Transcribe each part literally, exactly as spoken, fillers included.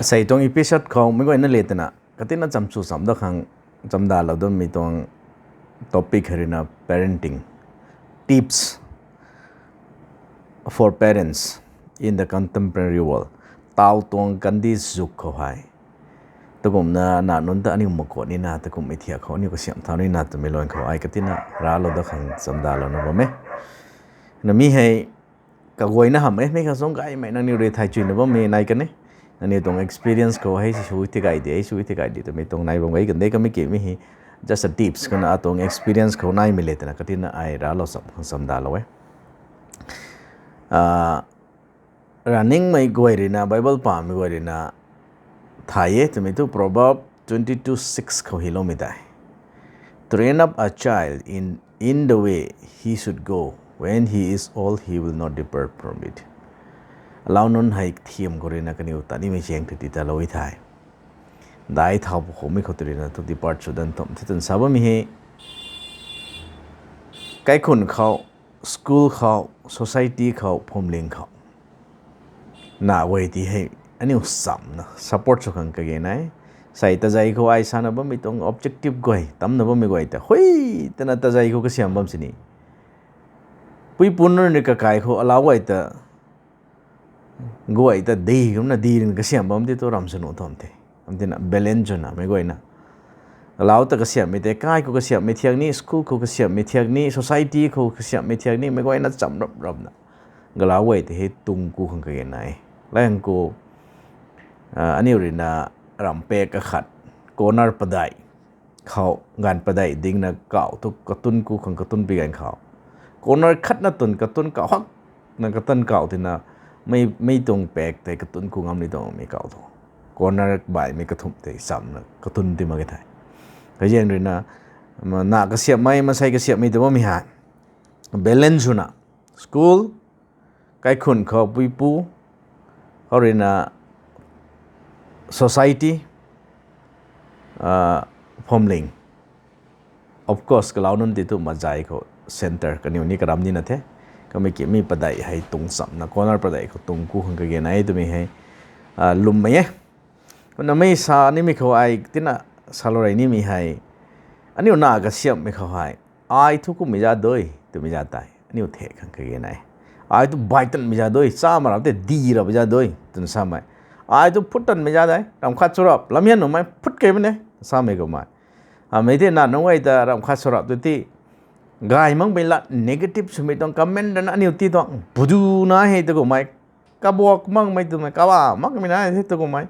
Asei tuang episode khou meic guayna le twna katina chamchu cham da khang chamdalou dammei tuang topic hei ruina parenting tips for parents in the contemporary world. Taw tuang kandi zuk khou hei takumna na nunc ta aniu makuat nina takummei thiak khou aniu kasiamh thau nina twmei luan khou ai katina raclou da khang chamdalouna bam e. Na mi hei kaguayna hamh e, mi kha zung gaymei nangniw rui thay chuyna bammei nai kan e. Nangniw tuang experience khou hei sw ti gay de, hei sw ti gay de twmei tuang nai bam gay kan de, kamei kemei hei just a tips kana atuang experience khou naimei le twna katina ai raclou cham khang chamdalou e. Raningmei guay ruina, Bible pamei guay ruina thay e twmei thu Proverb twenty two six khou hyloumei tei, Train up a child in, in the way he should go. When he is old, he will not depart from it. Alau nunc hei thiam khou ruina kaniw ta nimei zaeng tei ti talou e thei, dai thau pwkhou mei khou tei ruina thu depart sw dan thum the twna sa bammei hei. Kaikhun khou, school khou, society khou, phuamling khou na guay ti hei aniu chamna support sw khang kage nai. Sei tazei khou ai sana bammei tuang objective guay, tamna bammei guay ta hui twna tazei khou kasiam bam sini, puipu nunc ni kakai khou alau guay ta, guay ta di kumna di rina kasiam bam ti tu ram sw nuh thum the. Am tina balance swna meic guayna alau ta kasiamhmei tei kai khou kasiamhmei thiak ni, school khou kasiamhmei thiak ni, society khou kasiamhmei thiak ni meic guayna cham rap rapna galau guay tei hei tung ku khang kage nai. Laihang khou aniu ruina ramh pak akhat, corner padeih khou, ganv padeih dingna kauh thu katun ku khang katun pi ganv khou, corner khatna tun katun kauh hakna katun kauh tina, mei tuang pak tei katun ku ngam ni tuangmei kauh thu, corner baihmei kathumh tei chamna katun ti mak e thei. Kaizaeng ruina na kasiamhmei, maansei kasiamhmei tw bammei hei balance swna, school, kaikhun khou puipu, khou ruina society, phuamling, of course kalau nunc ti thu mazai khou centre kaniw ni karam nina the. Kamei kemei padeih hei tung chamna, corner padeih khou tung ku khang kage nai twmei hei lwmmei e. Kumna mei sa nimei khou ai tina salou rey nimei hei, aniu na kasiamhmei khou hei, ai thu kummei za dui twmei za tei aniu thek khang kage nai. Ai thu bai tanmei za dui, chama rap tei di rap za dui twna samei. Ai thu phut tanmei za dei, ramh khat sw rap lamhian nuhmei phut kei mei ne samei kumhmei. Amei tei na nunc guay ta ramh khat sw rap tu ti gay makmei lat negative swmei tuang comment rana aniu ti tuang budu na hei tu kummei, kabuak makmei twmei, kaba makmei na the tu kummei.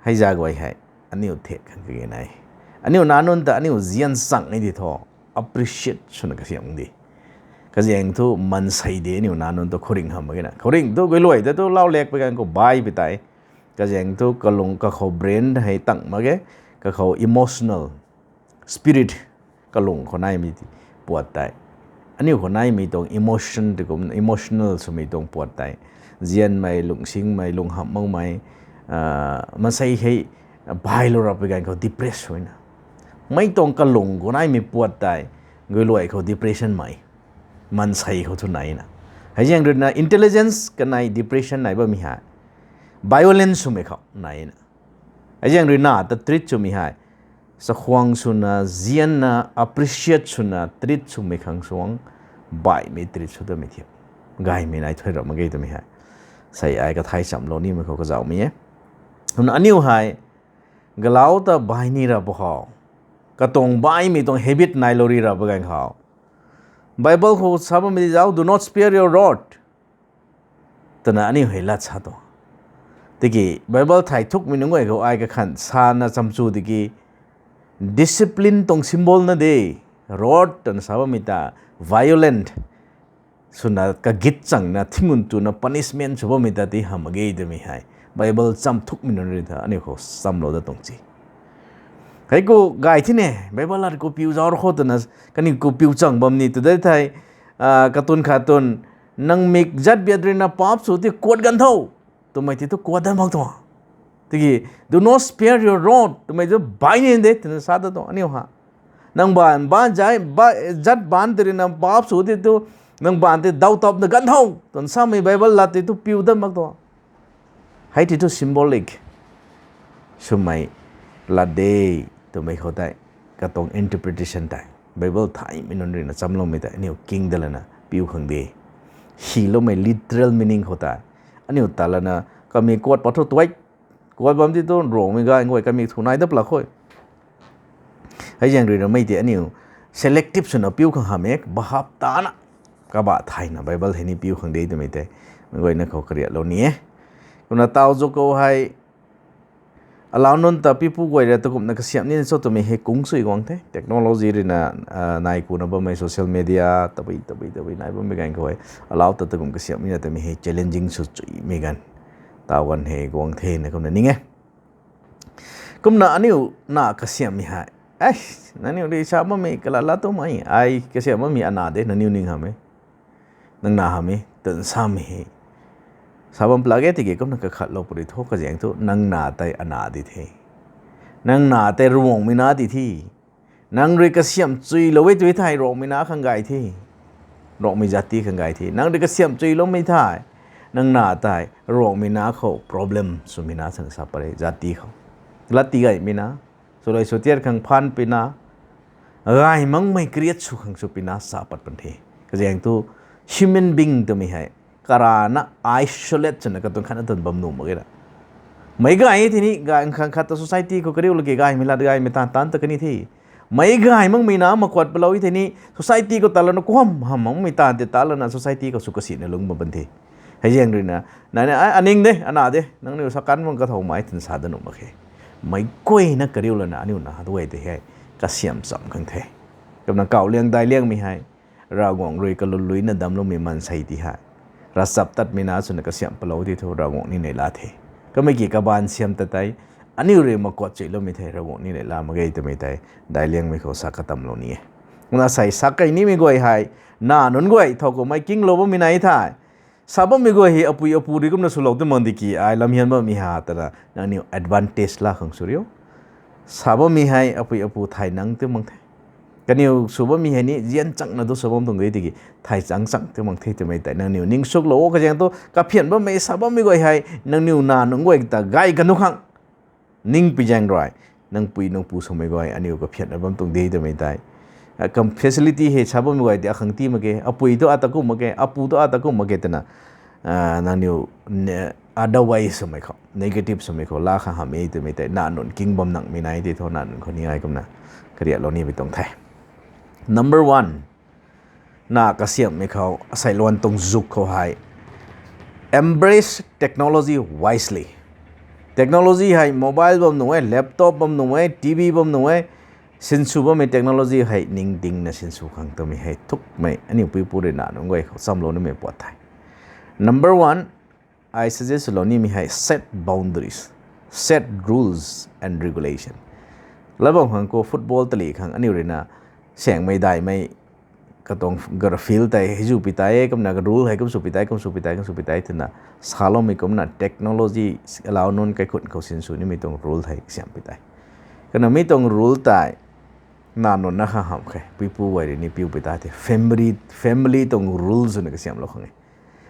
Hei za guay hei aniu thek khang kage nai. Aniu na nunc ta aniu zian chang ni di thu appreciate swna kasiam di. Kazaeng thu maansei de aniu na nunc tu khouringh hamh mak ge na. Khouringh thu guay luay ta thu lau lak pui ganv khou bai pi tei. Kazaeng thu kalung kakhou brain hei tang mak ge, kakhou emotional, spirit, kalung khou naimei puat tei, aniu khou naimei tuang emotion ti kum emotional swmei tuang puat tei, zianmei, lungsingmei, lunghamh makmei, maansei hei bailou rap pui ganv khou depress swna, mei tuang kalung khou naimei puat tei, guay luay khou depression mei, maansei khou thu naina. Hei zaeng ruina intelligence kanei depression nai bammei hei, violence swmei khou naina. Hei zaeng ruina ta treat swmei hei, chakhwang swna, zianna, appreciate swna treat swmei khang suang, baihmei treat sw tamei thiak, gaymei nai thuy rap mak ge twmei hei, sei ai kathai chamlou nimei khou kazauhmei e. Kumna aniu hei galau ta bai ni rap khou, katuang baihmei tuang habit nailou ri rap ganv khou, Bible khou sa bammei di zauc, Do not spare your rod twna aniu hei lat sa tuang. Tiki Bible thay thukmei nunc guay khou ai kakhan sana chamchu tiki, discipline tuang symbol na de, rod twna sa bammei ta violent swna kagit changna thingun tuna punishment sw bammei ta ti hamh mak ge twmei hei Bible cham thukmei nunc rui ta aniu khou chamlou dat tuang ci. Hei khou gay thine, Bible lat khou piu zauc rui khou twna, kaniw khou piu chang bam ni tu de thei, katun khat tun, nang mik zat biat ruina paap sw ti kuat ganv tho twmei ti thu kuat dat mak tuang. Tiki, Do not spare your rod twmei tu bai ni de twna sa dat tuang aniu ha. Nang baanv, baanv zat, baanv ti ruina paap sw ti tu, nang baanv ti daw tapna ganv tho twna samei Bible lat ti thu piu dat mak tuang. Hei ti thu symbolic. swmei lat de twmei khou tei, katuang interpretation tei, Bible thaymei nunc ruina chamloumei tei aniu king da lana piu khang de. Hyloumei literal meaning khou tei aniu ta lana kami kuat pat thu tuai, kuat bam ti tu Ruangmei gay guay kami thu nai da pla kho. Hei zaeng ruina mei tei aniu selective swna piu khang hamh e, bahap tana, kabah thayna Bible hei ni piu khang de twmei tei meic guayna khou kariatlou ni e. Kumna tau zu khou hei, alau nunc ta pipu guay ra takumna kasiamh nina cho twmei hei kung sui guang the. Technology ruina, nai kuna bammei social media tabui tabui tabui nai bammei ganv khou hei, alau ta takum kasiamh nina twmei hei challenging sw chuimei ganv, tau ganv hei guang the na kumna ning e. Kumna aniu na kasiamhmei hei, e, nangniw rui sa bammei kalat la tumei, ai kasiamh bammei ana de, nangniw ning hamh e, nang na hamh e twna samei hei, sa bam pla ge tiki kumna kakhatlou puni thu kazaeng thu nang na tei ana di the. Nang na tei Ruangmei na di the. Nang rui kasiamh chuilou e tw thei Ruangmei na khang gay the. Ruangmei zat ti khang gay the. Nang rui kasiamh chuiloumei thei, nang na tei Ruangmei na khou problem swmei na sang sa pat re, zat ti khou. Lat ti gaymei na, swlai swtiat khang phaan pui na, gay makmei create sw khang sw pui na sa pat pan the. Kazaeng thu human being twmei hei karana isolate swna katuang khatna tuang bam nuh mak ge na. Meic gay e thei ni, gay khang khat ta society khou kariu laki gaymei lat gaymei taanv taanc ta kani the. Meic gay makmei na makuat palou e thei ni, society khou ta lana kuam hamh makmei taanv tei ta lana society khou sw kasina lungc bam pan the. Hei zaeng ruina, nai na, aning de, ana de, nangniw sa kan bang kathow mei twna sa da nuh mak khe. Meic guayna kariu lana aniu na duay tei hei kasiamh cham khang the. Kumna kauh liang dai liangmei hei, Ravguangc rui kaluluina damcloumei maansei ti hei, ravchaptatmei na swna kasiamh palou ti thu Ravguangc ni neihla the. Kamei ki kabaanv siam ta tei, aniu rui makuat chuiloumei thei Ravguangc ni neihla mak ge twmei tei dai liangmei khou sa katamlou ni e. Kumna sei sa kei nimei guay hei, na nunc guay thow khou mei kinglou bammei nai thei, sa bammei guay hei apui apu rui kumna swlou tw mak di ki ai lamhian bammei ha twna nangniw advantage la khang sw riu. Sa bammei hei apui apu thay nang tw mak the. Kaniw sw bammei hei ni zian changna tu sw bam tuang de tiki thay chang chang tw mak the twmei tei nangniw ningsuklou o. Kazaeng thu kaphian bammei sa bammei guay hei nangniw na nunc guay ta gay kanu khang ning pi zaeng rui, nang pui nang pu swmei guay aniu kaphianna bam tuang de twmei tei, kam facility hei sa bammei guay ti akhang ti mak ge, apui thu ata kum mak ge, apu thu ata kum mak ge twna, nangniw, otherwise swmei khou, negative swmei khou la khang hamh e twmei tei na nunc king bam nangmei nai tei thu na nunc khou ni ai kumna kariatlou ni pi tuang the. Number one, na kasiamhmei khou aseiluan tuang zuk khou hei, embrace technology wisely. Technology hei mobile bam nuh e, laptop bam nuh e, TV bam nuh e, sinsw bammei technology hei ningdingna sinsw khang twmei hei thukmei aniu puipu rui na nunc guay khou chamlou nimei puat the. Number one, ai suggest swlou nimei hei set boundaries, set rules and regulation. Lat bam khang khou football tali khang aniu rui na sangmei daihmei katuang field tei hei zu pi tei, kumna rule hei kum sw pi tei, kum sw pi tei, kum sw pi tei twna saloumei kumna technology alau nunc kaikhun khou sinsw nimei tuang rule hei kasiamh pi tei. Kumna mi tuang rule tei na nunc na khang hamh khe, puipu guay rui ni piu pi tei the, family, family tuang rule swna kasiamhlou khang e.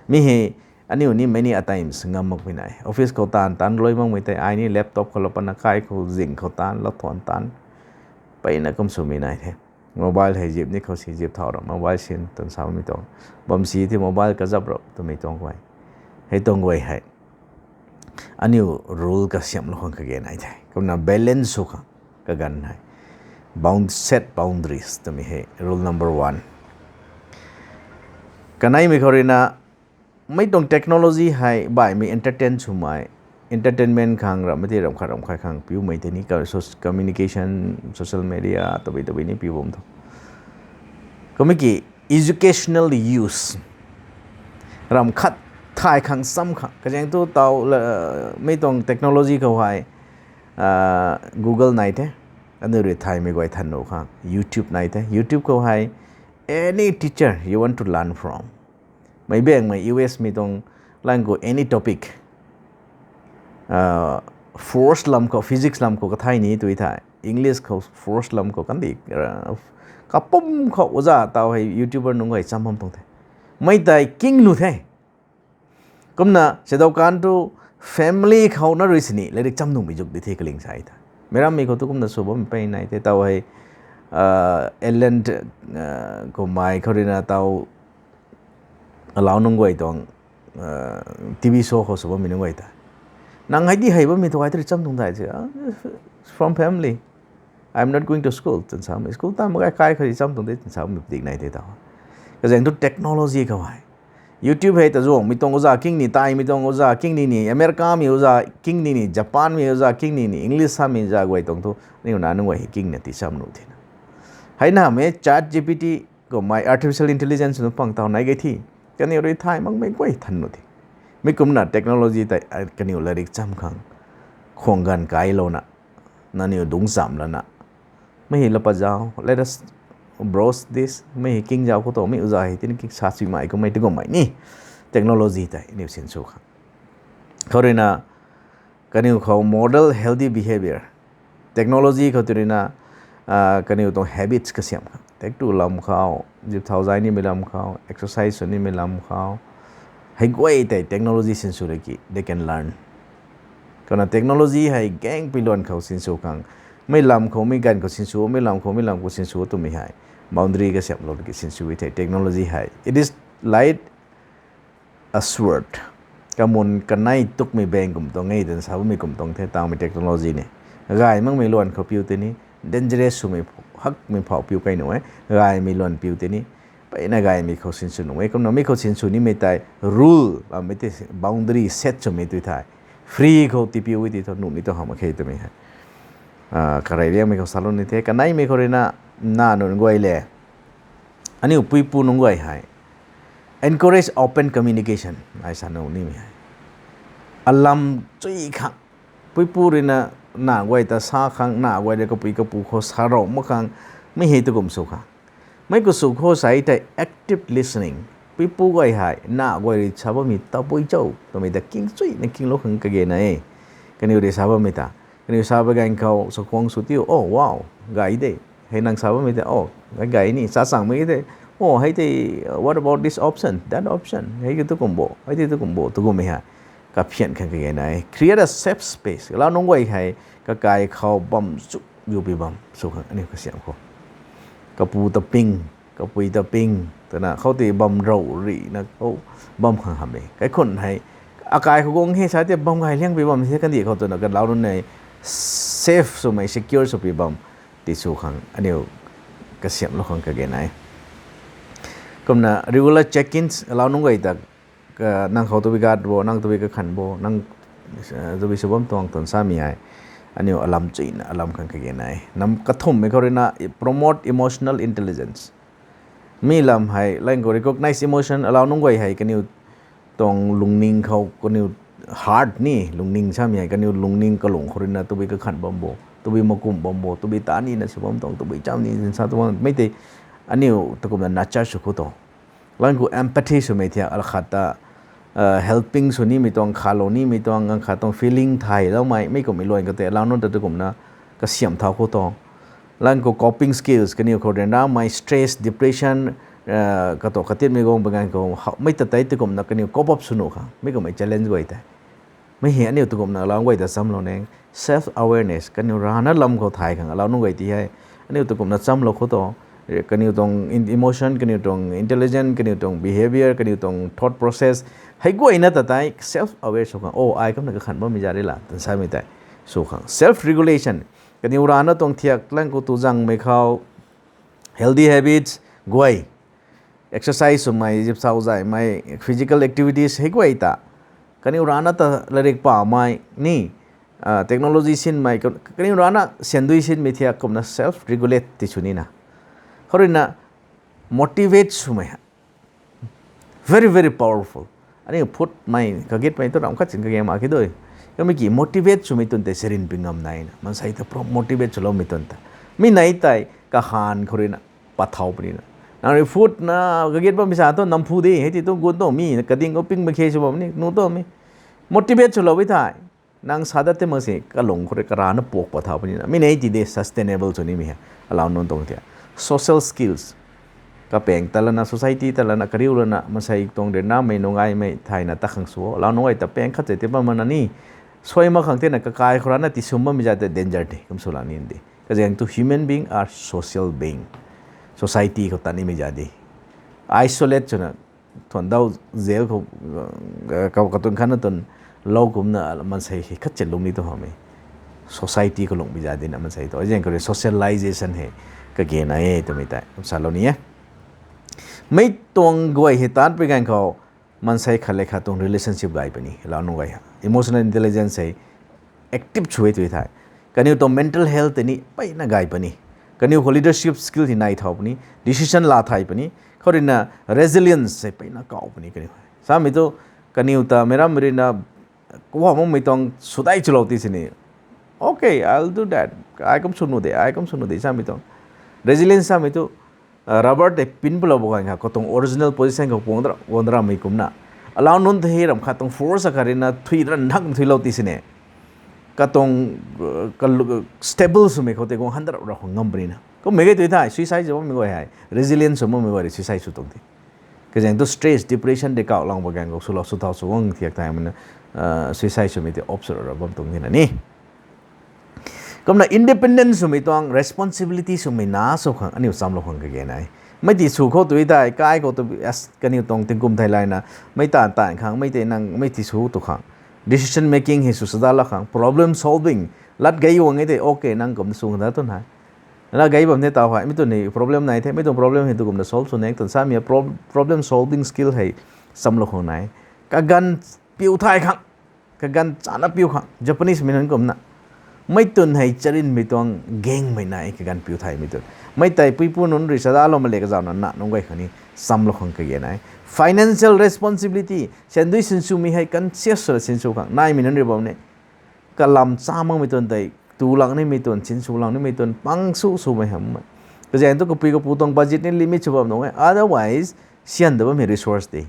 Mi hei aniu ni many a times ngam makmei nai. Office khou taanv taanc lui makmei tei ai ni laptop khou lou pana kai khou zing khou taanc lou thuan taanc peyna kum swmei nai the. Mobile hei zip ni khou si zip thau ra, mobile sin tan samei tuang, bam si the mobile kazap ra twmei tuang guay. Hei tuang guay hei aniu rule kasiamhlou khang kage nai the. Kumna balance sw khang kaganv hei, bound, set boundaries twmei hei rule number one. Kaneimei khou rui na, mei tuang technology hei baihmei entertain swmei, entertainment khang ramh mei tei ramh khat ramh khat khang piumei tei ni, communication, social media tabui tabui ni piu bam tho. Kumna ki educational use, ramh khat thay khang cham khang kazaeng thu tau, mei tuang technology khou hei Google nai the, aniu rui thaymei guay than nuh khang YouTube nai the. YouTube khou hei any teacher you want to learn from, mei baengmei U S mei tuang lang khou any topic, force lam khou, physics lam khou kathai ni tui thei, English khou force lam khou kandih, kapum khou oja tau hei YouTuber nunc guay cham bam tuang the. Mei tei king nuh the. Kumna sidau kan thu Family khou na rui sini lairik cham nungmei zuk di the kaling sai ta. Meic rammei khou tu kumna sw bammei pey nai the taw hei, uh, Ireland, uh, kummei khou rui na taw alau nunc guay tuang, uh, T V show khou sw bammei nunc guay ta. Nang hei di hei bammei tu ai tu ri cham nung dai se, ah, from family. I'm not going to school, twna sa, school tam mak ge, kai khou ri cham tuang de, twna sa, mi dik nai the taw. Kazaeng tu technology khou hei. YouTube hei ta zuangmei tuang uza king ni, taimei tuang uza king ni ni, Americamei uza king ni ni, Japanmei uza king ni ni, English samei uza guay tuang tu, niw na nunc guay hei king na ti cham nu thena. Hei na mei Chat G P T kummei artificial intelligence nu pang taw nai ge thi. Kaniw rui thay makmei guay than nu thi. Mi kumna technology tei, ah, kaniw lairik cham khang, khuang ganv kailouna, nangniw dungc zam lana, mei hei la pat zau, let us browse this, mei hei king zau khou tu, mi uza hei tini king sa swmei kummei ti kummei ni. Technology tei niw sinsw khang. Khou rui na, kaniw khou model healthy behavior. Technology khou tu rui na, ah, kaniw tuang habits kasiam khang. Tek tu lam khou, zip thau zai nimei lam khou, exercise sw nimei lam khou. Hei guay tei technology sinsw le ki, they can learn. Kumna technology hei gaengpui luan khou sinsw khang. Mei lam khou mei ganv khou sinsw, mei lam khou mei lam khou sinsw twmei hei boundary kasiamhlou ki sinsw e thei technology hei. It is light a sword. Kamun kanei tukmei bang kum tuang e, twna sa bammei kum tuang the, tangmei technology ni. Gay makmei luan khou piu tini, dangerous swmei, hakmei phau piu kai nu e, gaymei luan piu tini, peyna gaymei khou sinsw nu e, kumna mi khou sinsw nimei tei rule, bammei tei boundary set swmei tu thei. Free khou tipiu e ti thu, nuh ni tu hamh mak khe twmei hei. Ah, karey riangmei khou salou ni the, kaneimei khou rui na, na nunc guay le. Aniu puipu nunc guay hei encourage open communication ai sa nu nimei hei. Alam chui khang. Puipu rui na, na guay ta sa khang, na guay rui kapui kapu khou sa rou mak khang, mi hei tu kum sw khang. Mei khou sw khou sa e tei active listening. Puipu guay hei, na guay rui sa bammei tabui cho twmei ta king chui na kinglou khang kage na e. Kaniw rui sa bammei ta. Kaniw sa ba ganv khou, sa khwang sw tiu, oh, wow, gay de. Hei nang sa bammei ta, oh, gay, gay ni, sa changmei tei, oh, hei tei, what about this option, that option? Hei ki tu kum bo, hei tei tu kum bo, tu kummei hei. Kaphian khang kage na e. Create a safe space. Lau nunc guay hei, kakai khou bam chuk, yupi bam, sw khang, aniu kasiam khou. Kapu ta ping, kapui ta ping, twna khou tei bam rou rina khou bam khang hamh e. Kaikhun hei, akai khou guang he sa tei bam gay liangpi bam se kandih khou twna kan lau nunc nei safe swmei, secure swpi bam ti sw khang, aniu kasiamhlou khang kage na e. Kumna regular check-ins, lau nunc guay ta, ka, nang khou tabui gat bo, nang tabui kakhan bo, nang, eh, tabui sw bam tuang twna samei hei. Aniu alam chuina, alam khang kage na e. Nam kathumhmei khou rui na, promote emotional intelligence. Mi lam hei, line khou recognize emotion, alau nunc guay hei, kaniw tuang lungning khou, kaniw heart ni, lungning samei hei, kaniw lungning kalung khou rui na, tabui kakhan bam bo, tabui makum bam bo, tabui ta nina sw bam tuang, tabui cham ni sa tuang, mei tei, aniu ta kumna nurture sw khou tuang. Line khou empathy swmei thiak, alakhat ta, uh, helping sw nimei tuang, khalou nimei tuang, ganv khat tuang feeling thayloumei, mei kummei luan khou tei, lau nunc ta tu kumna, kasiam thau khou tuang. Line khou coping skills, kaniw khou ryanramei stress, depression, uh, kato katinmei guang ba ganv khou, mei ta tei tu kumna kaniw cope up sw nuh khang, mei kummei challenge guay tei. Mei hei aniu tu kumna alau nunc guay ta chamlou neng, self awareness, kaniw rana lam khou thay khang, alau nunc guay ti hei. Aniu tu kumna chamlou khou tuang, kaniw tuang in-, emotion, kaniw tuang intelligence, kaniw tuang behavior, kaniw tuang thought process. Hei guayna ta tei self aware sw khang, oh, ai kumna kakhan bammei za ri la, twna samei tei. Sw khang. Self regulation. Kaniw rana tuang thiak, line khou tu zangmei khou, healthy habits, guay. Exercise swmei, zip sau zaymei, physical activities hei guay ta. Kaniw rana ta lairik pamei ni, ah, technology sinmei, ka-, kaniw rana siandui sinmei thiak kumna self regulate ti sw nina. Khou rui na motivate swmei. Very, very powerful. Aniu phutmei, kagitmei tu ram khat sin kage mak khe dui. Kamei ki motivate swmei tun tei sirin pi ngam nai na. Maansei ta pro-, motivate swloumei tun ta. Mi nei tei kahan khou rui na, pat thau puni na. Nang rui phutna, kagit bammei sa tu nam phu de, hei ti tu gun tu mi, kading khou ping mak khe sw bam ni, nu tu mi. Motivate swlou e thei. Nang sa dat tei mak si, kalung khou rui karana puak pat thau puni na. Mi nei ti de sustainable sw nimei hei. Alau nunc tuang thiak. Social skills. Kapaeng ta lana, society ta lana, kariu lana, maansei tuang ryanramei nungaimei thayna ta khang sw o. Lau nungai ta paeng khat tei ti bam mana ni. Suai mak khang thena kakai khou rana tisum bammei zat tei danger de, kum sw la ni de. Kazaeng thu human being are social being. Society khou ta nimei zat de. Isolate swna, thuan dau jail khou, uh, katuang khatna tuang lou kumna maansei hei khat chat lung ni tu hamei. Society khou lungmei zat dina maansei tu. Zaeng khou rui socialization hei kage nai e twmei tei kum salou ni e. Mei tuang guay hei taanc pui ganv khou, maansei khat le khat tuang relationship gay puni, lau nungai ha. Emotional intelligence hei active sw e tui thei. Kaniw tuang mental health tei ni peyna gay puni. Kaniw khou leadership skill hei nai thau puni, decision la thai puni. Khou ruina resilience hei peyna kau puni kaniw. Samei tu, kaniw ta meic rammei ruina, kuak makmei tuang sw dai chulou ti sini. Okay, I'll do that. Ai kum sw nu de, ai kum sw nu de, samei tuang. Resilience samei tu, uh, rubber tei pin palou bu ganv kha, katuang original position khou puang dara, guang daramei kumna. Alau nunc tei hei ram khat tuang force akhat ruina thui ran hak thui lou ti sini. Katuang, uh, kalu-, stable swmei khou tei guang han dara rau khou ngam puni na. Kummei ge tui thei, suicide sw bammei guay hei. Resilience sw bammei guay rui suicide sw tuang ti. Kazaeng thu stress, depression de kau lang ba ganv khou swlou sw thau sw guang thiak thai mana, uh, suicide swmei tei opposite ra bam tuang tina ni. Kumna independence swmei tuang responsibility swmei na sw khang, aniu chamlou khang kage nai. Mei ti sw khou tui thei, kai khou tu, as kaniw tuang tingkum thei layna, mei taanv taanv khang, mei tei nang, mei ti sw tu khang. Decision making hei sw sadala khang, problem solving, lat gei guang e tei, okay, nang kum sw khang da tun hei. Lat gei bam the tau hei, mei tu ni problem nai the, mei tuang problem hei tu kumna solve sw nek tun samei, pro-, problem solving skill hei chamlou khang nai. Kaganv piu thay khang, kaganv chana piu khang, Japanese mei nunc kumna. Mei tun hei charinmei tuang gangmei nai, kaganv piu thaymei tun. Mei tei puipu nunc rui sadalou ma le kazauhna na nunc guay khang ni chamlou khang kage nai. Financial responsibility, siandui sinswmei hei conscious swna sinsw khang naimei nunc rui bam ni. Kalam cha makmei tun tei, tu lang nimei tun, sinsw lang nimei tun, pang sw swmei hamh e. Kazaeng thu kapui kapu tuang budget ni limit sw bam nunc e. Otherwise, sian da bammei resource de.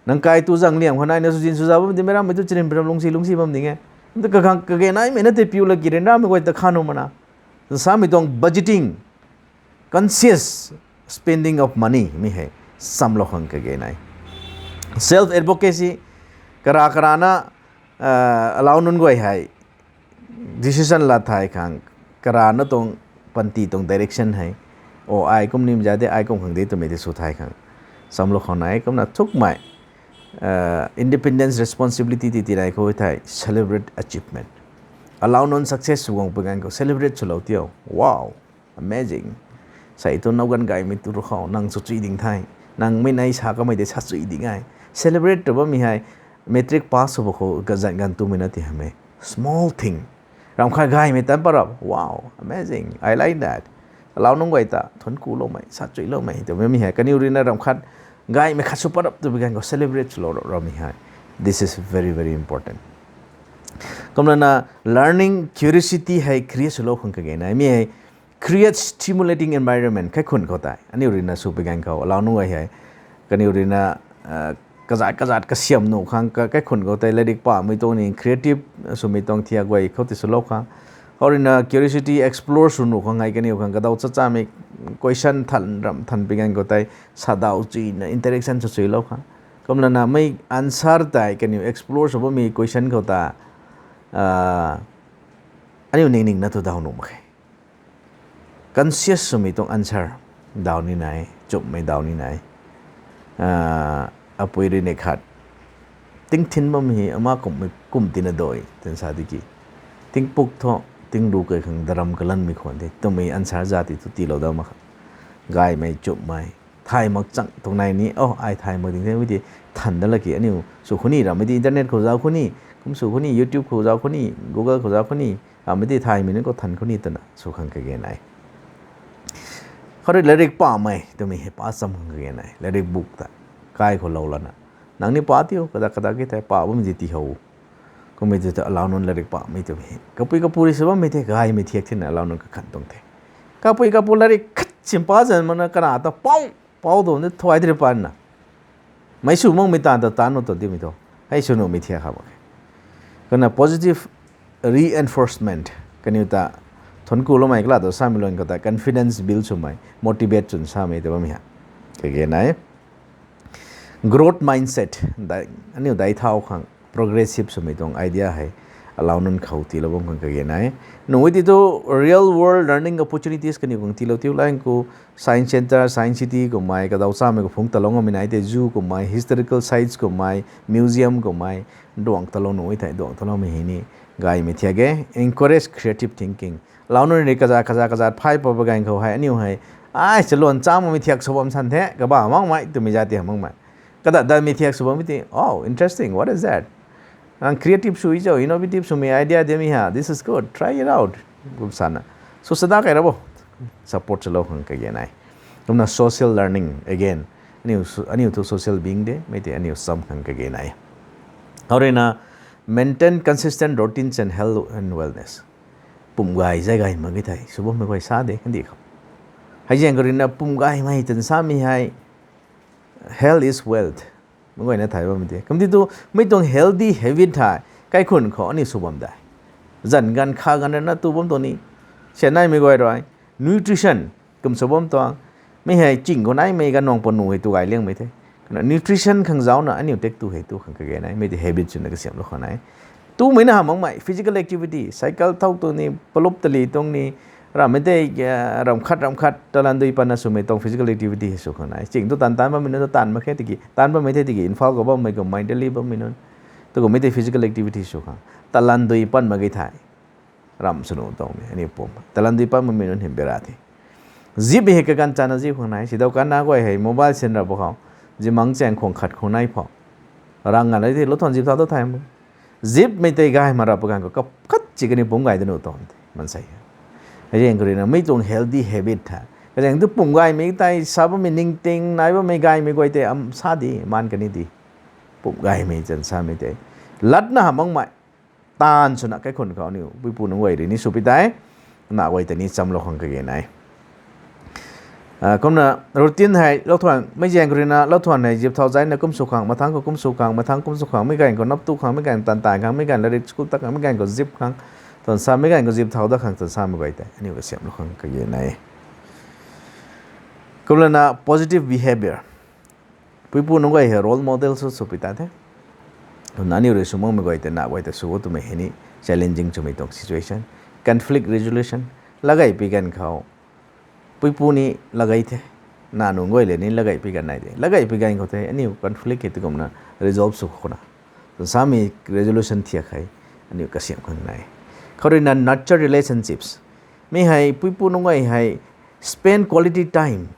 Nang kai tu zang liam khou naina sw zin sw za bam di, mei rammei tu charin piram lungsi lungsi bam ding e. Kakhang kage naimei na tei piu laki ryanramei guay ta khan u mana. Samei tuang budgeting, conscious spending of money mi hei chamlou khang kage nai. Self advocacy, kara karana, uh, alau nunc guay hei decision la thai khang, karana tuang panty tuang direction hei, o ai kum nim za de, ai kum khang de twmei tei sw thai khang chamlou khang nai. Kumna thukmei, uh, independence responsibility ti tinai khou thei celebrate achievement. Alau nunc success sw guang pui ganv khou celebrate swlou tio. Wow, amazing. Sei tu now ganv gaymei tu rui khou nang sw chui ding the. Nang mei nei sa kamei tei sa chui ding e. Celebrate tw bammei hei matric pass sw ba khou kazanc ganv tumei na ti hamh e. Small thing. Ram khat gaymei tan parap. Wow, amazing. I like that. Alau nunc guay ta thuanc kuloumei, sa chuiloumei twmei mi hei. Kaniw ruina ram khat gaymei khat sw parap tw bi ganv khou celebrate swlou rammei hei. This is very, very important. Kumlana learning curiosity hei create swlou khang kage nai. Mi hei create stimulating environment kaikhun khou tei. Aniu ruina sw bi ganv khou alau nunc guay hei, kaniw ruina, uh, kazat kazat kasiam nuh khang ka-, kaikhun khou tei latrik pamei tuang ni creative swmei tuang thiak guay khou tei swlou khang. Khou ruina curiosity explore sw nuh khang hei kaniw khang kadaw chat chamei question than ram than bi ganv khou tei sadaw chuina interaction sw chuilou khang. Kumlana mei answer tei kaniw explore sw bammei question khou ta, uh, aniu ning ningna tu daw nuh mak khe. Conscious swmei tuang answer daw ni nai, chumhmei daw ni nai. Ah, apui rui ni khat, tingthin bam hei ama kumhmei kum tina doi twna sa di ki. Tingpuk thu, tingru kai khang daram kalanmei khwan the twmei answer zat ti tu tiilou dam mak kha. Gaymei, chumhmei, thay mak chang tuang nai ni, oh, ai thay mak ding the, mi ti than dat laki aniu sw khou ni rammei ti internet khou zauc khou ni, kum sw khou ni, YouTube khou zauc khou ni, Google khou zauc khou ni, rammei ti thaymei nunc khou than khou ni twna sw khang kage nai. Khou rui latrik pamei twmei hei pa cham khang kage nai. Latrik book ta kai khou lou lana, nang ni pa tiu, kadak kadak ki tei pa bammei ti ti how. Kummei tu ta alau nunc latrik pamei twmei hei kapui kapu rui sw bammei tei gaymei thiak thina alau nunc kakhan tuang the. Kapui kapu latrik khat sim pa zan mana kana ta pau, pau tu ni thuai tiri panna. Mei sw makmei taanv ta taanv nuh tu dimei tu. Hei sw nuhmei thiak kha mak khe. Kana positive reinforcement. Kaniw ta thuanc kuloumei kala tu samei lun khou ta confidence build swmei, motivate chwn samei tw bammei ha. kage nai. Growth mindset, aniu daic thau khang progressive swmei tuang idea hei alou nunc khou tiilou bam khang kage nai. Nuh e ti thu real world learning opportunities kaniw khang tiilou tiu lang khou science centre, science city kummei, kadaw chamei kaphungc talou ngammei nai tei zoo kummei, historical sites kummei, museum kummei, duang talou nuh e thei duang taloumei hei ni gaymei thiak e. Encourage creative thinking. Alou nunc rui kaza kaza kaza phay pa pa ganv khou hei aniu hei ai chaluan cham makmei thiak sw bam san the, kaba makmei twmei za ti ha makmei, kadat datmei thiak sw bammei ti, oh, interesting, what is that? Nang creative sw cho, innovative swmei idea de mi ha, this is good, try it out, kum sana sw sada kai ra bo. Support swlou khang kage nai. Kumna social learning again, aniu thu social being de mei tei aniu sam khang kage nai. Khou ruina maintain consistent routines and health and wellness. Pum gay zay gay mak ge thei sw bammei guay sa de kandih khou. Hei zaeng khou ruina pum gaymei tan samei hei health is wealth, mei guayna thay bammei de. Kumti tu mei tuang healthy habit hei kaikhun khou aniu sw bam de. Zanv ganv kha ganv rana tu bam tuang ni, sian naimei guay rui nutrition kum sw bam tuang. Mi hei ching khou naimei ganv nuang panu hei tu gay liangmei the. Kumna nutrition khang zaucna aniu tak tu hei tu khang kage nai, mei tei habit swna kasiamhlou khang nai. Tumei na ha makmei physical activity, cycle thau tuang ni, palup tali tuang ni, rammei tei ramh khat ramh khat talan dui patna swmei tuang physical activity hei sw khang nai. Ching tu taanv taanv bammei nunc tu taanv mak khe tiki, taanv bammei the tiki Imphal khou bammei kummei, Delhi bammei nunc tu kummei tei physical activity sw khang talan dui pat mak ge thei ramh swnu tuang ni, aniu pum talan dui pat makmei nunc hei bera the. Zip hei kaganv chana zip khang nai, sidau kanna guay hei mobile sin ra pw khou, zimang chaeng khwang khat khwang nai phou, rang nga la the, lou thuan zip thau tu thay. Zipmei tei gay mak ra pa ganv khou kap khat chi kaniw pum gay da nuh tuang the, maansei. Hei zaeng khou ruina mei tuang healthy habit the. Kazaeng tu pum gaymei tei sa bammei ningting nai bammei gaymei guay tei am sa di, maan kani di. Pum gaymei chan samei tei latna ha makmei taanv swna kaikhun khou aniu puipu nunc guay rui ni sw pi tei, na guay tei ni chamlou khang kage nai. Kumna routine hei lou thuan, mei zaeng khou ruina lou thuan hei zip thau zaina kum sw khang, mathangc khou kum sw khang, mathangc kum sw khang, mei ganv khou nap tu khang, mei ganv tan tan khang, mei ganv larik school tat khang, mei ganv khou zip khang, tan sa mei ganv khou zip thau dat khang tan samei guay tei aniu kasiamhlou khang kage nai. Kumlana positive behavior, puipu nunc guay hei role model sw sw pi ta the. Kumna aniu rui sw makmei guay tei na guay tei sw o twmei hei ni challenging swmei tuang situation. Conflict resolution, lagay pi ganv khou puipu ni lagay the, na nunc guay le ni lagay pi ganv nai de. Lagay pi ganv khou the aniu conflict hei tu kumna resolve sw khou na, tan samei resolution thiak hei aniu kasiam khang nai. Khou ruina nurture relationships, mi hei puipu nunc guay hei spend quality time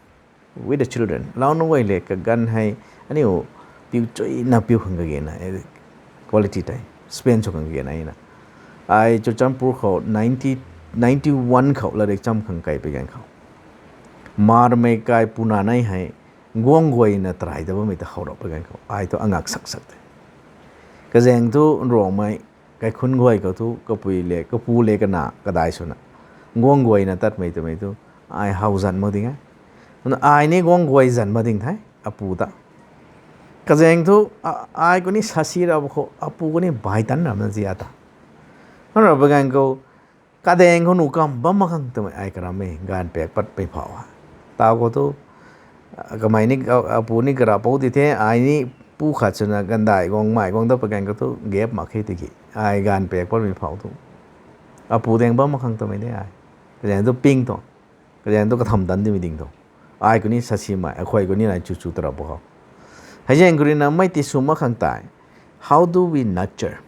with the children. Alou nunc guay le kaganv hei aniu piu chuina piu khang kage na, quality time spend sw khang kage na na. Ai Churachandpur khou ninety, ninety one khou larik cham khang kai pi ganv khou, marmei kai puna nai hei guang guayna tarai ta bammei ta how rap pi ganv khou ai thu angak sak sak te. Kazaeng thu Nruangmei kaikhun guay khou thu kapui le kapu le kana kadai swna guang guayna tatmei twmei thu ai how zan mak ding e. Kumna ai ni guang guay zan mak ding the, apu ta. Kazaeng thu ai khou ni sasi ra khou apu khou ni bai tan ramna zi ata. Nang ra pa ganv khou kadaeng khou nuh kam bam mak khang twmei ai karam e, gaanv paek patmei phou ha. Tau khou thu kamei ni, apu ni karapou ti the, ai ni pu khat swna gandai guang mai guang dat pa ganv khou thu gap mak khe tiki ai gaanv paek patmei phou thu apu daeng bam mak khang twmei de ai. Kazaeng thu ping tuang, kazaeng thu katham tan dimei ding tuang. Ai khou ni sasimei, akhou khou ni nai chu chu tarap khou. Hei zaeng khou ruina mei ti sw mak khang tei, how do we nurture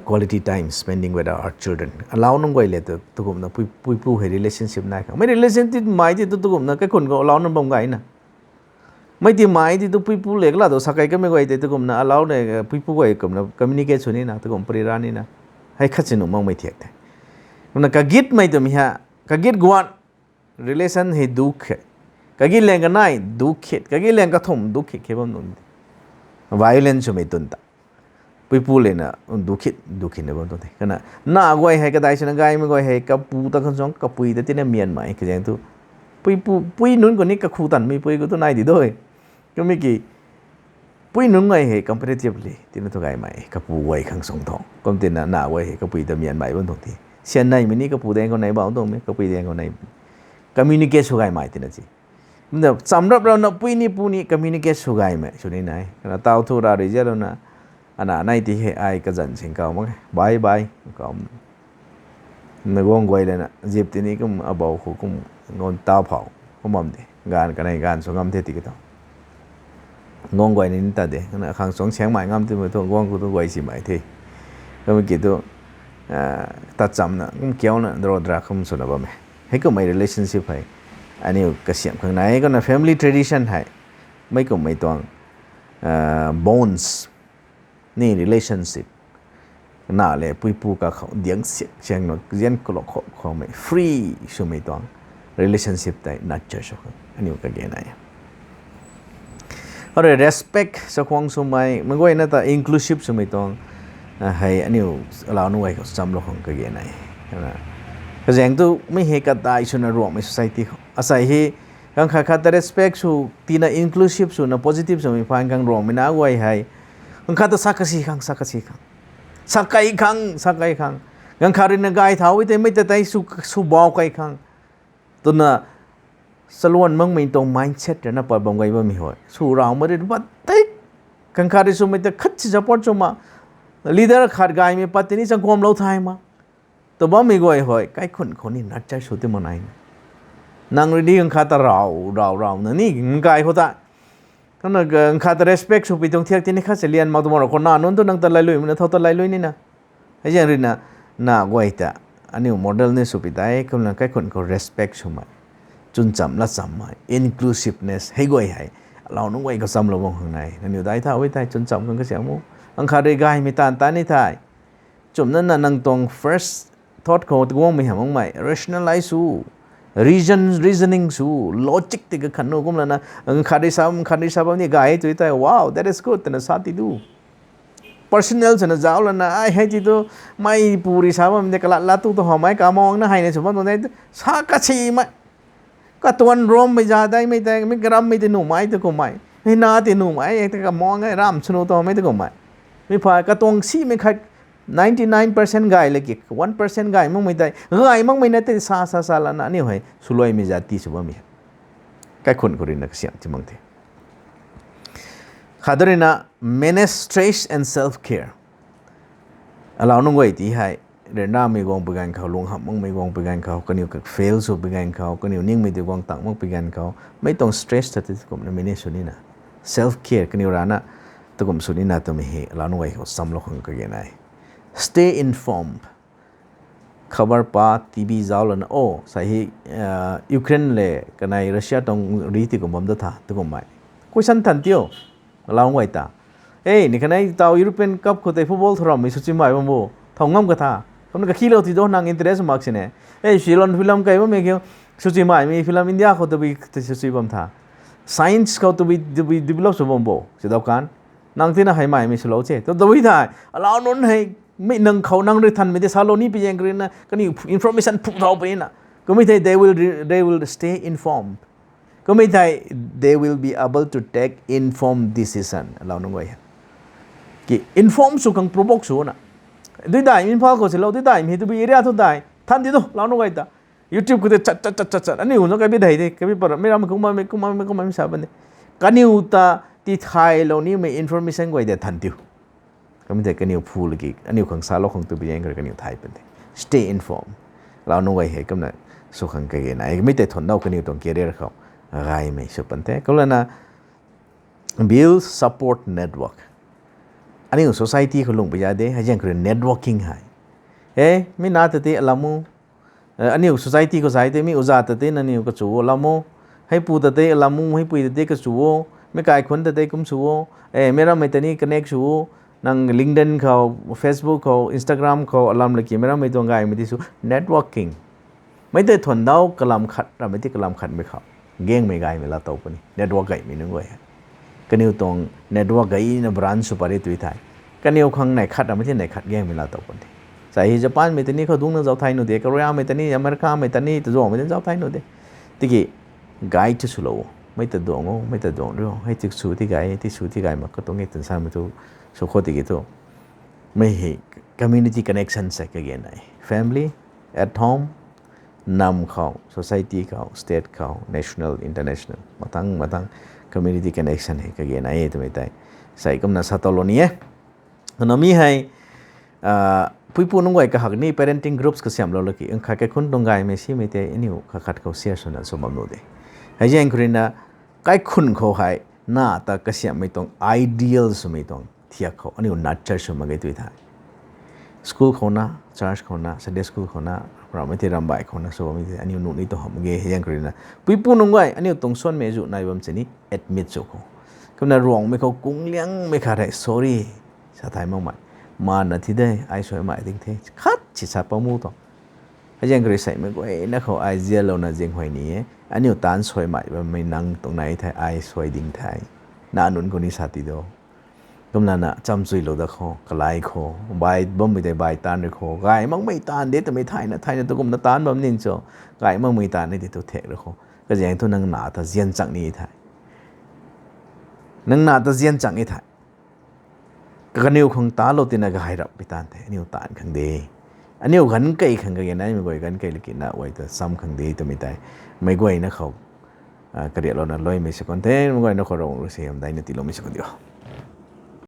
quality time spending with our children? Alou nunc guay le tu tukumna puipu hei relationship nai khang, mei relationship mai ti tu tukumna kaikhun khou alou nunc bam gayna, mei ti mai ti tu puipu le kala tu sa kei kamei guay tei tukumna alou ne puipu guay kumna communicate sw nina tukum pari ra nina, hei khat si nuh makmei thiak the. Kumna kagitmei twmei ha, kagit guan relation hei duk khe, kagit lang kanei duk khit, kagit lang kathumh duk khit khe bam nunc violence swmei twn ta puipu lena duk khit duk khit na bam tuang the. Kumna na guay hei kadai swna gaymei guay hei kapu ta khang suang kapui ta tina mianmei kazaeng thu puipu pui nunc khou ni kakhu tanmei pui khou tu nai di doi. Kumna ki pui nunc guay hei comparatively tina thu gaymei kapu guay khang suang thu kum tina na guay hei kapui ta mianmei bam tuang the. Sian neimei ni kapu daeng khou nei bam tuangmei, kapui daeng khou nei communicate sw gaymei tina si Chamrap rau na pui ni pu ni communicate sw gaymei sw ni nai. Kana tau thu ra rui zialouna, ana nai ti hei ai kazan sing kau mak e. Bye bye. Kau na guang guay lana, zip tini kum abou khou kum ngon ta phou. Kum bam de. Ganv kanei ganv sw ngam the tiki tau. Guang guay ni ta de. Kana khang suang siang mai ngam ti mei thu guang khou tu guay si mai the. Kum ki tu, ah, ta chamna, kum kiauna, dro dra kum swna bam e. Hei kummei relationship hei. Aniu kasiam khang nai, kumna family tradition hei. Mei kummei tuang, ah, bonds. Ni relationship. Na le puipu kakhou diang siak siang na zian kulok khou khoumei free swmei tuang relationship tei nurture sw khang aniu kage nai. Arui respect sa khwang swmei, mei guayna ta inclusive swmei tuang, ah, hei aniu alau nunc guay khou chamlou khang kage nai. Kazaeng tu mi hei kadai swna Ruangmei society khou. Asei hei, ganv khat khat ta respect sw, tina inclusive swna positive swmei phaan khang Ruangmei na guay hei. Ganv khat ta sa kasi khang, sa kasi khang. Sa kai khang, sa kai khang. Ganv khat rui na gay thau e tei mei ta tei sw, sw bau kai khang. Twna, saluan makmei tuang mindset rui na pat bam gay bammei hoi. Sw rau ma rui pat tei. Ganv khat rui swmei ta khat si support sw ma. Leader khat gaymei pat tini chang kuamlou thay ma. Tw bammei guay hoi, kaikhun khou ni nurture sw ti mak nai. Nang rui di ganv khat ta rau, rau, rau na ni, ganv kai khou ta. Kana ganv khat ta respect sw pi tuang thiak tini khat se lian mak tu ma rau khou na nunc tu nang ta lailuimei na, thau ta lailui nina. Hei zaeng rui na, na guay ta. Aniu model ni sw pi tei, kumna kaikhun khou respect swmei. Chwn cham la chammei, inclusiveness, hei guay hei. Alau nunc guay khou chamlou bam khang nai. Nangniu dai tha, ui tei, chwn cham khang kasiam o. Ganv khat rui gaymei taanv ta ni thei. Chumna na nang tuang first thought khou guangmei hamh makmei, rationalize sw, reason, reasoning sw, logic ti kakhan nu kumlana, ganv khat rui sa bam, khat rui sa bam ni gay tu tei, wow, that is good, twna sa ti du. Personal swna zauc lana, ai hei ti tu, mei pu rui sa bam de kalat lat tu tu hamei kamang na hei na sw bam tu de, sa kasimei. Katuan rammei za daimei tei, mi karammei ti numei tu kummei. Hei na ti numei, e ta kamang e, ram swnu tamei tu kummei. Mi phay katuang simei khat ninety nine percent gay laki, one percent gay makmei tei, gay makmei na tei sa, sa, sa lana, aniu hei, swluaimei za ti sw bammei. Kaikhun khou rui na kasiam ti mang the. Khat rui na, manage stress and self-care. Alau nunc guay ti hei, ryanramei guang pi ganv khou, lung hamh makmei guang pi ganv khou, kaniw ka fail sw pi ganv khou, kaniw ningmei ti guang tang mak pi ganv khou, mei tuang stress ta ti kumna manage sw nina. Self-care, kaniw rana, ta kum sw nina twmei hei, alau nunc guay khou chamlou khang kage nai. Stay informed. Khabar pa, T V zauc lana, o, sa hei, ah, Ukraine le, kanei Russia tuang ri ti kum bam da tha, tu kummei. Question than tiu. Alau nunc guay ta. E, ni kanei tau European Cup khou tei football thau rammei sw chi mai bam bo. Thau ngam ka tha. Kumna kakhilou ti do nang interest mak sini. E, Ceylon film kai bammei kiu. Sw chi maimei film India khou tabui sw chi bam tha. Science khou tabui, tabui develop sw bam bo. Si dau kan. Nang tina hei maimei swlou che. Tabui thei. Alau nunc hei, mi nang khou nang rui thanmei tei salou ni pi zaeng kari na. Kaniw information phu thau pi na. Kummei thei they will re-, they will stay informed. Kummei thei, they will be able to take informed decision. Alau nunc guay hei. Ki inform sw khang provoke sw na. Dui daimei Imphal khou silou, dui daimei hei tabui area thu dai. Than di tu, alau nunc guay ta. YouTube khou tei chat, chat, chat, chat, chat. Aniu na kabi dai de, kabi para, mi ram kumna, mi kumna, mi kumna, mi sa bam de. Kaniw ta tithaylou nimei information guay de than tiu. Kummei tei kaniw phu laki, aniu khang salou khang tu pi zaeng kari kaniw thay pan de. Stay informed. Alau nunc guay hei kumna sw khang kage nai. Mi tei thuan dau kaniw tuang career khou. Gaymei sw pan the. Kumlana build support network. Aniu society khou lung pi za de, hei zaeng kari networking hei. E, mi na ta tei alam o, Eh, aniu society khou sai tei mi uza ta tei nangniw kachu o lam o. Heipu ta tei lam o, heipui ta tei kachu o. Mi kaikhun ta tei kum sw o. Eh, mi rammei ta ni connect sw o. Nang LinkedIn khou, Facebook khou, Instagram khou, alam laki mi rammei tuang gaymei ti sw. Networking. Mei tei thuan dau kalam khat, rammei ti kalam khatmei khou. Gaengmei gaymei laa tow puni. Network gaymei nunc guay hei. Kaniw tuang network gayna branch sw pary tui thei. Kaniw khang neih khat rammei ti neih khat gaengmei laa tow puni. Sa hei Japanmei ta ni khou dungcna zauc thai nuh de, Koreamei ta ni, Americamei ta ni, tazuangmei ta ni zauc thai nuh de. Tiki guide tu swlou o. Mei ta duang o, mei ta duang rio. Hei ti sw ti gay, ti sw ti gay mak katuang e twna samei tu sw khou tiki tu. Mei hei community connection sa kage nai. Family, at home, nam khou, society khou, state khou, national, international, mathang mathang community connection hei kage nai e twmei tei sei kumna sa tow lou ni e. Kumna mi hei puipu nunc guay kahak ni parenting groups kasiamhlou laki nkhat kaikhunc tuang gaymei simei tei aniu khat khat khou share swna sw bam nuh de. Heizaeng khou ruina kaikhunc khou hei na ta kasiamhmei tuang ideal swmei tuang thiak khou aniu nurture sw mak ge tw the. School khou na, church khou na, Sunday school khou na, ramhmei tei rambai khou na sw bammei tei aniu nuh ni tu hamh mak ge. Heizaeng khou ruina puipu nunc guay aniu tuang suanmei zu nai bam sini admit sw khou, kumna Ruangmei khou kung liangmei khat hei sorry sa thay makmei, mana thi de, ai suaimei ding the khat si sa pamu tuang. Heizaeng khou rui seimei guayna khou ai zianlouna ziang huay ni e. Aniu taanc suaimei bammei nang tuang nai thei ai suai ding the. Na nunc khou ni sa ti do. Kumlana chamchuilou da khou, kalai khou, bai bammei tei bai taanc rui khou, gay makmei taanv de twmei thayna thayna tu kumna taanc bam ning cho, gay makmei taanv ni tei tu thek rui khou, kazaeng thu nang na ta zian chang ni the. Nang na ta zian chang e the. Kaniw khang talou tina gay rap pi taanv the, aniu taanv khang de. Aniu ganv kei khang kage naimei guay ganv kei lakina guay ta cham khang de twmei tei meic guayna khou kariaklouna luaimei sw kan the, meic guayna khou Ravguangc rui suaihiam daina tiiloumei sw kan diu.